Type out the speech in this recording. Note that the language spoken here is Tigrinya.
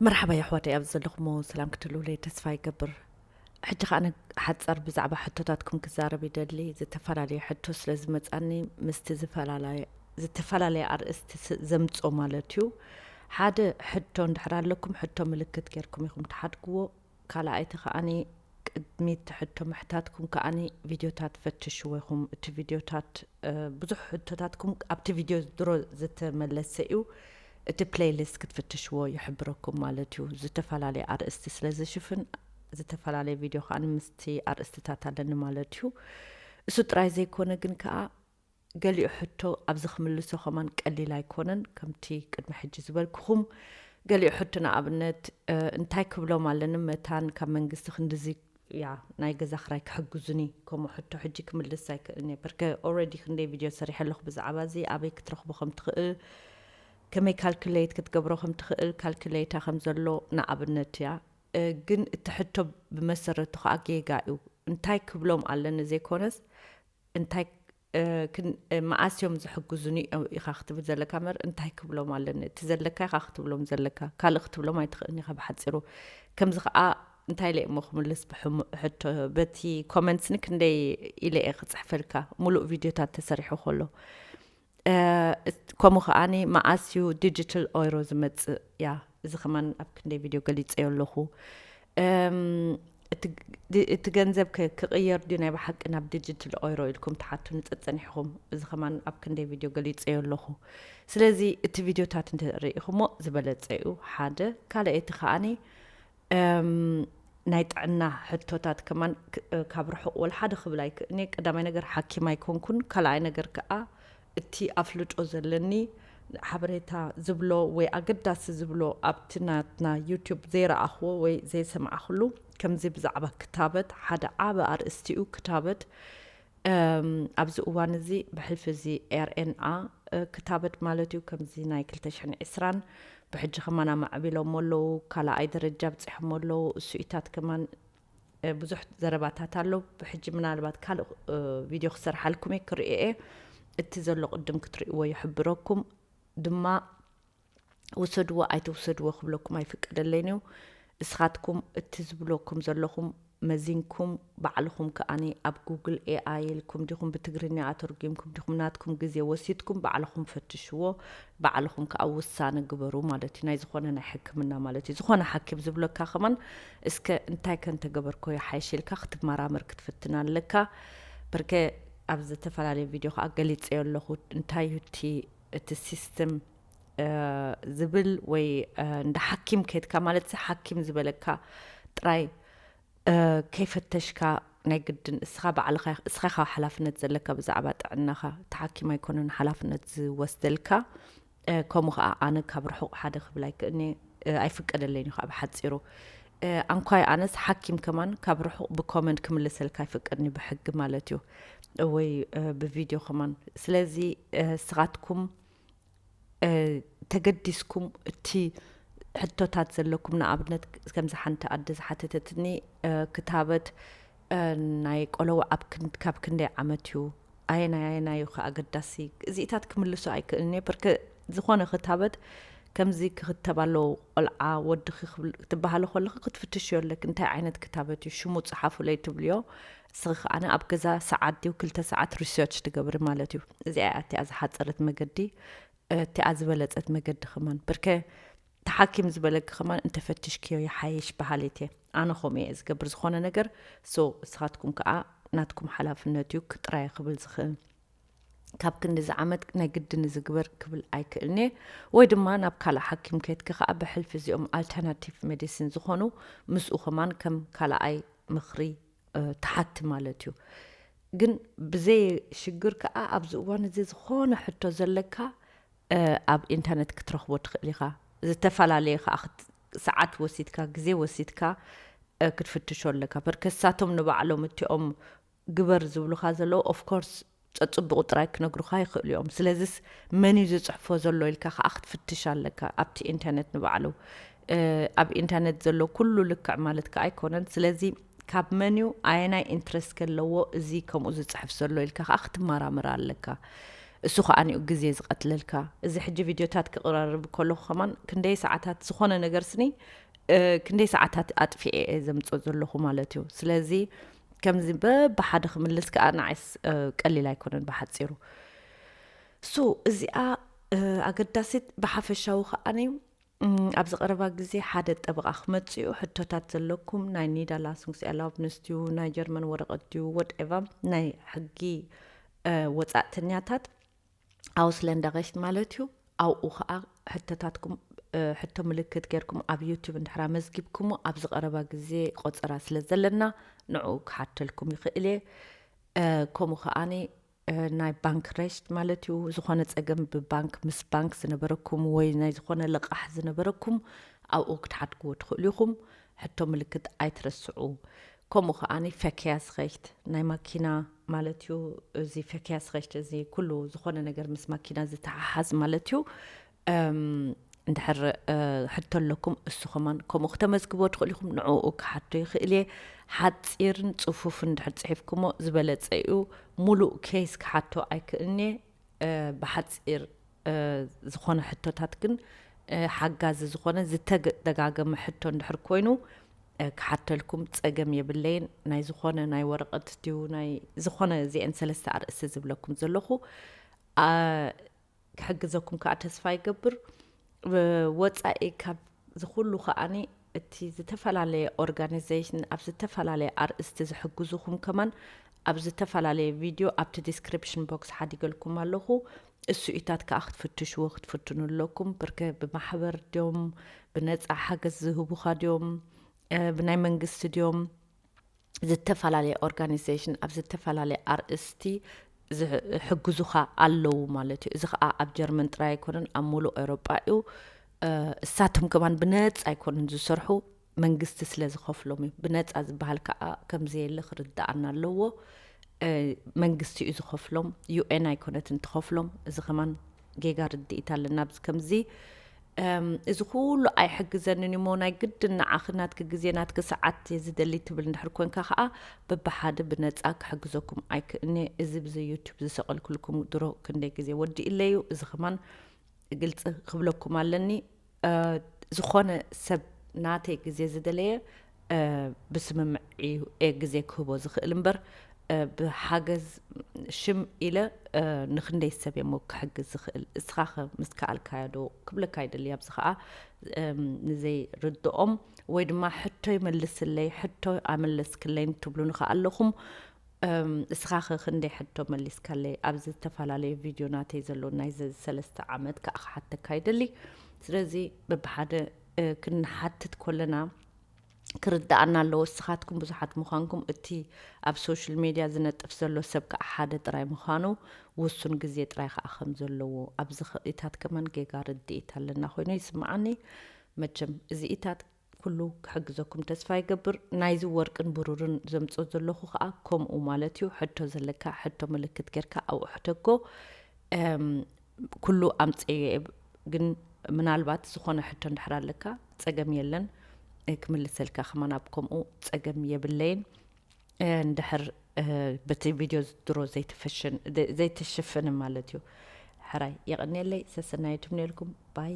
መርሓባ የሕዋተይ፣ ኣብዚ ዘለኹሞ ሰላም ክትህልውለይ ተስፋ ይገብር። ሕጂ ከኣ ሓጸር ብዛዕባ ሕቶታትኩም ክዛረብ ይደሊ። ዝተፈላለየ ሕቶ ስለ ዝመጻኒ ምስቲ ዝተፈላለየ፣ ዝተፈላለየ ኣርእስቲ ስ-፣ ዘምጾ ማለት እዩ። ሓደ ሕቶ እንድሕር ኣለኩም፣ ሕቶ ምልክት ጌርኩም ኢኹም ትሓድግዎ። ካልኣይቲ ከኣኒ ቅድሚ እቲ ሕቶ ምሕታትኩም ከኣኒ ቪድዮታት ፈትሽዎ ኢኹም። እቲ ቪድዮታት፣ እ፣ ብዙሕ ሕቶታትኩም ኣብቲ ቪድዮ ድሮ ዝተመለሰ እዩ። እቲ ፕሌይሊስት ክትፍትሽዎ ይሕብረኩም ማለት እዩ። ዝተፈላለየ ኣርእስቲ ስለ ዝሽፍን ዝተፈላለየ ቪድዮ ከኣኒ ምስቲ ኣርእስትታት ኣለኒ ማለት እዩ። እሱ ጥራይ ዘይኮነ ግን ከኣ ገሊኡ ሕቶ ኣብዚ ክምልሶ ከማን ቀሊል ኣይኮነን። ከምቲ ቅድሚ ሕጂ ዝበልኩኹም ገሊኡ ሕቶ ንኣብነት፣ እ፣ እንታይ ክብሎም ኣለኒ መታን ካብ መንግስቲ ክንድዚ፣ ያ፣ ናይ ገዛ ክራይ ክሕግዙኒ፣ ከምኡ ሕቶ ሕጂ ክምልስ ኣይክእልን እየ። በርከ ኦልሬዲ ክንደይ ቪድዮ ሰሪሐ ኣለኹ ብዛዕባ እዚ፣ ኣበይ ክትረኽቦ ከም ትኽእል፣ ከመይ ካልኩሌት ክትገብሮ ከም ትኽእል፣ ካልኩሌታ ከም ዘሎ ንኣብነት እያ። እ፣ ግን እቲ ሕቶ ብመሰረቱ ከኣ ጌጋ እዩ። እንታይ ክብሎም ኣለኒ ዘይኮነስ፣ እንታይ፣ እ፣ ክን-፣ እ፣ መኣስ እዮም ዝሕግዙኒ ኢኻ ክትብል ዘለካ እምበር፣ እንታይ ክብሎም ኣለኒ? እቲ ዘለካ ኢኻ ክትብሎም ዘለካ። ካልእ ክትብሎም ኣይትኽእልን ኢኻ ብሓጺሩ። ከምዚ ከኣ እንታይ ኢለ እሞ ክምልስ ብሕሙ-፣ ሕቶ፣ በቲ ኮመንትስኒ ክንደይ ኢለ እየ ክጽሕፈልካ፣ ሙሉእ ቪድዮታት ተሰሪሑ ከሎ። እ፣ እት-፣ ከምኡ ከኣኒ መኣስ እዩ ዲጂታል ኦይሮ ዝመጽእ? ያ፣ እዚ ከማን ኣብ ክንደይ ቪድዮ ገሊጸዮ ኣለኹ። እም፣ እቲ ግ-፣ ድ-፣ እቲ ገንዘብ ከ-፣ ክቕየር ድዩ ናይ ብሓቂ ናብ ዲጂታል ኦይሮ ኢልኩም ትሓቱኒ ጸጸኒሕኹም። እዚ ከማን ኣብ ክንደይ ቪድዮ ገሊጸዮ ኣለኹ። ስለዚ እቲ ቪድዮታት እንተርኢኹሞ ዝበለጸ እዩ፣ ሓደ። ካልኣይቲ ከኣኒ፣ እም፣ ናይ ጥዕና ሕቶታት ከማን ክ-፣ ካብ ርሑቕ ወላ ሓደ ክብል ኣይክእልን እየ። ቀዳማይ ነገር ሓኪም ኣይኮንኩን፣ ካልኣይ ነገር ከኣ እቲ ኣፍልጦ ዘለኒ ሓበሬታ ዝብሎ ወይ ኣገዳሲ ዝብሎ ኣብቲ ናትና ዩቱብ ዘይረኣኽዎ ወይ ዘይሰማዕኽሉ፣ ከምዚ ብዛዕባ ክታበት ሓደ ዓቢ ኣርእስቲ እዩ። ክታበት፣ እም፣ ኣብዚ እዋን እዚ ብሕልፊ እዚ ኤርኤንኣ፣ እ፣ ክታበት ማለት እዩ። ከምዚ ናይ ክልተ ሽሕን ዕስራን ብሕጂ ከማን ኣማዕቢሎሞ ኣለዉ፣ ካልኣይ ደረጃ ኣብጺሖሞ ኣለዉ። እሱኢታት ከማን፣ እ፣ ብዙሕ ዘረባታት ኣሎ። ብሕጂ ምናልባት ካልእ፣ እ፣ ቪድዮ ክሰርሓልኩም እየ፣ ክርእዮ እየ። እቲ ዘሎ ቅድም ክትርእይዎ ይሕብረኩም። ድማ ውሰድዎ ኣይትውሰድዎ ክብለኩም ኣይፍቀደለይን እዩ። እስኻትኩም እቲ ዝብለኩም ዘለኹም መዚንኩም ባዕልኹም ከኣኒ ኣብ ጉግል ኤኣይ ኢልኩም ዲኹም ብትግርኛ ኣተርጒምኩም ዲኹም ናትኩም ግዜ ወሲድኩም ባዕልኹም ፈትሽዎ፣ ባዕልኹም ከኣ ውሳነ ግበሩ ማለት እዩ። ናይ ዝኾነ ናይ ሕክምና ማለት እዩ። ዝኾነ ሓኪም ዝብለካ ከማን እስከ እንታይ ከ እንተገበርኮ ይሓይሽ ኢልካ ክትመራመር ክትፍትን ኣለካ። በርከ ኣብ ዝተፈላለየ ቪድዮ ከኣ ገሊጸዮ ኣለኹ እንታይ እዩ እቲ፣ እቲ ሲስተም እ፣ ዝብል ወይ፣ እ፣ እንደ ሓኪም ከድካ ማለት ሓኪም ዝበለካ ጥራይ፣ እ፣ ከይፈተሽካ ናይ ግድን እስኻ ባዕልኻ፣ እስኻ ኢኻ ሓላፍነት ዘለካ ብዛዕባ ጥዕናኻ። እቲ ሓኪም ኣይኮነን ሓላፍነት ዝወስደልካ። እ፣ ከምኡ ኸዓ ኣነ ካብ ርሑቕ ሓደ ክብል ኣይክእልኒ፣ እ፣ ኣይፍቀደለይን እዩ ኸዓ ብሓጺሩ። እ፣ ኣንኳይ ኣነስ ሓኪም ከማን ካብ ርሑቕ ብኮመንት ክምልሰልካ ኣይፍቀድኒ ብሕጊ ማለት እዩ። ወይ፣ እ፣ ብቪድዮ ከማን። ስለዚ፣ እ፣ እስኻትኩም እ፣ ተገዲስኩም እቲ ሕቶታት ዘለኩም፣ ንኣብነት ከምዚ ሓንቲ ኣደ ዝሓተተትኒ፣ እ፣ ክታበት፣ እ፣ ናይ ቆለው ኣብ ክን-፣ ካብ ክንደይ ዓመት እዩ? ኣየናይ ኣየናይ እዩ ከ ኣገዳሲ? እዚኢታት ክምልሶ ኣይክእልን እየ። ብርክ-፣ ዝኾነ ክታበት ከምዚ ክኽተብ ኣለዎ ቆልዓ ወድኺ ክብል-፣ ክትበሃሊ ከለኺ ክትፍትሽዮ ኣለኪ። እንታይ ዓይነት ክታበት እዩ? ሽሙ ጸሓፉለይ ትብልዮ። እስኺ ከኣነ ኣብ ገዛ ሰዓት ድዩ ክልተ ሰዓት ሪሰርች ትገብሪ ማለት እዩ። እዚኣ እያ እቲኣ ዝሓጸረት መገዲ። እቲኣ ዝበለጸት መገዲ ከማን። ብርከ ተሓኪም ዝበለኪ ከማን እንተፈቲሽክዮ ይሓይሽ በሃሊት እየ። ኣነ ከምኡ እየ ዝገብር ዝኾነ ነገር። ሶ፣ እስኻትኩም ከኣ ናትኩም ሓላፍነት እዩ ክጥራየ ክብል ዝኽእል። ካብ ክንድዚ ዓመት ናይ ግድን እዚ ግበር ክብል ኣይክእልን እየ። ወይ ድማ ናብ ካልእ ሓኪም ከይድኪ ከኣ ብሕልፊ እዚኦም ኣልተርናቲቭ ሜዲሲን ዝኾኑ ምስኡ ከማን ከም ካልኣይ ምኽሪ፣ እ፣ ትሓቲ ማለት እዩ። ግን ብዘይ ሽግር ከኣ ኣብዚ እዋን እዚ ዝኾነ ሕቶ ዘለካ፣ እ፣ ኣብ ኢንተርነት ክትረኽቦ ትኽእል ኢኻ። ዝተፈላለየ ከኣ ክት-፣ ሰዓት ወሲድካ፣ ግዜ ወሲድካ፣ እ፣ ክትፍትሾ ኣለካ። በርከ ንሳቶም ንባዕሎም እቲኦም ግበር ዝብሉኻ ዘለዉ፣ ኦፍ ኮርስ፣ ጸጽብቑ ጥራይ ክነግሩኻ ይኽእሉ እዮም። ስለዚስ መን እዩ ዝጽሕፎ ዘሎ ኢልካ ከኣ ክትፍትሽ ኣለካ ኣብቲ ኢንተርነት ንባዕሉ። እ፣ ኣብ ኢንተርነት ዘሎ ኩሉ ልክዕ ማለት ከኣ ኣይኮነን። ስለዚ ካብ መን እዩ፣ ኣየናይ ኢንትረስት ከለዎ እዚ ከምኡ ዝጽሕፍ ዘሎ ኢልካ ከኣ ክትመራመር ኣለካ። እሱ ከዓኒኡ ግዜ ዝቐትለልካ። እዚ ሕጂ ቪድዮታት ክቕራርብ ከለኹ ከማን ክንደይ ሰዓታት ዝኾነ ነገር ስኒ ክንደይ ሰዓታት ኣጥፊኤ እየ ዘምፅኦ ዘለኹ ማለት እዩ። ስለዚ ከምዚ በብሓደ ክምልስ ከዓ ንዓይስ ቀሊል ኣይኮነን ብሓፂሩ። ሱ እዚኣ ኣገዳሲት ብሓፈሻዊ ከዓኒ ኣብዚ ቀረባ ግዜ ሓደ ጠበቓ ክመፅኡ ሕቶታት ዘለኩም ናይ ኒዳ ላስንግስ ኤላብንስ ድዩ ናይ ጀርመን ወረቐት ድዩ ወድኤቫ ናይ ሕጊ ወፃእተኛታት ኣውስለንዳገሽት ማለት እዩ። ኣብኡ ከዓ ሕቶታትኩም ሕቶ ምልክት ጌርኩም ኣብ ዩቱብ እንድሕራ መዝጊብኩሞ ኣብዚ ቀረባ ግዜ ቆፀራ ስለ ዘለና ንዕኡ ክሓተልኩም ይኽእል እየ። ከምኡ ከዓኒ ናይ ባንክ ሬሽት ማለት እዩ። ዝኾነ ፀገም ብባንክ ምስ ባንክ ዝነበረኩም ወይ ናይ ዝኾነ ልቓሕ ዝነበረኩም ኣብኡ ክትሓድግዎ ትኽእሉ ኢኹም። ሕቶ ምልክት ኣይትረስዑ። ከምኡ ከዓኒ ፈኪያስ ኸሽት ናይ ማኪና ማለት እዩ። እዚ ፈኪያስ ኸሽት እዚ ኩሉ ዝኾነ ነገር ምስ ማኪና ዝተሓሓዝ ማለት እዩ። እንድሕር ሕቶ ኣለኩም እሱ ከማን ከምኡ ክተመዝግቦ ትኽእሉ ኢኹም። ንዕኡ ክሓቶ ይኽእል እየ። ሓፂርን ፅፉፍ እንድሕር ፅሒፍኩሞ ዝበለፀ እዩ። ሙሉእ ኬስ ክሓቶ ኣይክእልን እየ። ብሓፂር ዝኾነ ሕቶታት ግን ሓጋዚ ዝኾነ ዝተደጋገመ ሕቶ እንድሕር ኮይኑ ክሓተልኩም ፀገም የብለይን። ናይ ዝኾነ ናይ ወረቐት ድዩ ናይ ዝኾነ እዚአን ሰለስተ ኣርእስቲ ዝብለኩም ዘለኹ ክሕግዘኩም ከዓ ተስፋ ይገብር። ወፃኢ ካብ ዝኩሉ ከዓኒ እቲ ዝተፈላለየ ኦርጋናይዜሽን ኣብ ዝተፈላለየ ኣርእስቲ ዝሕግዙኹም ከማን ኣብ ዝተፈላለየ ቪድዮ ኣብቲ ዲስክሪፕሽን ቦክስ ሓዲገልኩም ኣለኹ። እሱኢታት ከዓ ክትፍትሽዎ ክትፍትኑ ኣለኩም። ብርከ ብማሕበር ድዮም ብነፃ ሓገዝ ዝህቡኻ ድዮም ብናይ መንግስቲ ድዮም ዝተፈላለየ ኦርጋናይዜሽን ኣብ ዝተፈላለየ ኣርእስቲ ዝሕግዙኻ ኣለዉ ማለት እዩ። እዚ ከዓ ኣብ ጀርመን ጥራይ ኣይኮነን ኣብ ሙሉእ ኤውሮጳ እዩ። እሳቶም ከማን ብነፃ ኣይኮነን ዝሰርሑ መንግስቲ ስለ ዝኸፍሎም እዩ። ብነፃ ዝበሃል ከዓ ከምዘየለ ክርድኣና ኣለዎ። መንግስቲ እዩ ዝኸፍሎም፣ ዩኤን ኣይኮነትን ትኸፍሎም። እዚ ከማን ጌጋ ርድኢት ኣለና ኣብዚ ከምዚ እዚ ኩሉ ኣይሕግዘንን እሞ ናይ ግድን ንዓኺ ናትኪ ግዜ ናትኪ ሰዓት እየ ዝደሊ ትብል እንድሕር ኮንካ ከዓ በብሓደ ብነፃ ክሕግዘኩም ኣይክእልኒ። እዚ ብዚ ዩቱብ ዝሰቐልኩልኩም ድሮ ክንደይ ግዜ ወዲእለዩ። እዚ ከማን ግልፂ ክብለኩም ኣለኒ። ዝኾነ ሰብ ናተይ ግዜ ዝደለየ ብስምምዕ እየ ግዜ ክህቦ ዝኽእል እምበር ብሓገዝ ሽም ኢለ ንክንደይ ሰብ እየ ክሕግዝ ዝኽእል? እስኻ ኸ ምስ ከኣልካዮ ዶ ክብለካ ይደሊ። ኣብዚ ከዓ ንዘይርድኦም ወይ ድማ ሕቶ ይመልስለይ ሕቶ ኣመለስክለይ ትብሉኒ ከ ኣለኹም። እስኻ ኸ ክንደይ ሕቶ መሊስካለይ ኣብ ዝተፈላለዩ ቪድዮ ናተይ ዘሎ ናይ ሰለስተ ዓመት ከዓ ክሓተካ ይደሊ። ስለዚ በብሓደ ክንሓትት ከለና ክርድኣና ኣለዎ። እስኻትኩም ብዙሓት ምዃንኩም እቲ ኣብ ሶሻል ሜድያ ዝነጥፍ ዘሎ ሰብ ከዓ ሓደ ጥራይ ምዃኑ ውሱን ግዜ ጥራይ ከዓ ከም ዘለዎ ኣብዚ ኽእኢታት ከመን ጌጋ ርድኢት ኣለና ኮይኑ ይስምዓኒ። መቸም እዚኢታት ኩሉ ክሕግዘኩም ተስፋ ይገብር። ናይዚ ወርቅን ብሩርን ዘምፅኦ ዘለኹ ከዓ ከምኡ ማለት እዩ። ሕቶ ዘለካ ሕቶ ምልክት ጌርካ ኣብኡ ሕተጎ ኩሉ ኣምፅዮ እየ። ግን ምናልባት ዝኾነ ሕቶ እንድሕር ኣለካ ፀገም የለን ክምልሰልካ ከማን ኣብ ከምኡ ፀገም የብለይን። እንድሕር በቲ ቪድዮ ድሮ ዘይተሸፍን ማለት እዩ። ሕራይ የቐንየለይ ሰሰናየቱም ነልኩም ባይ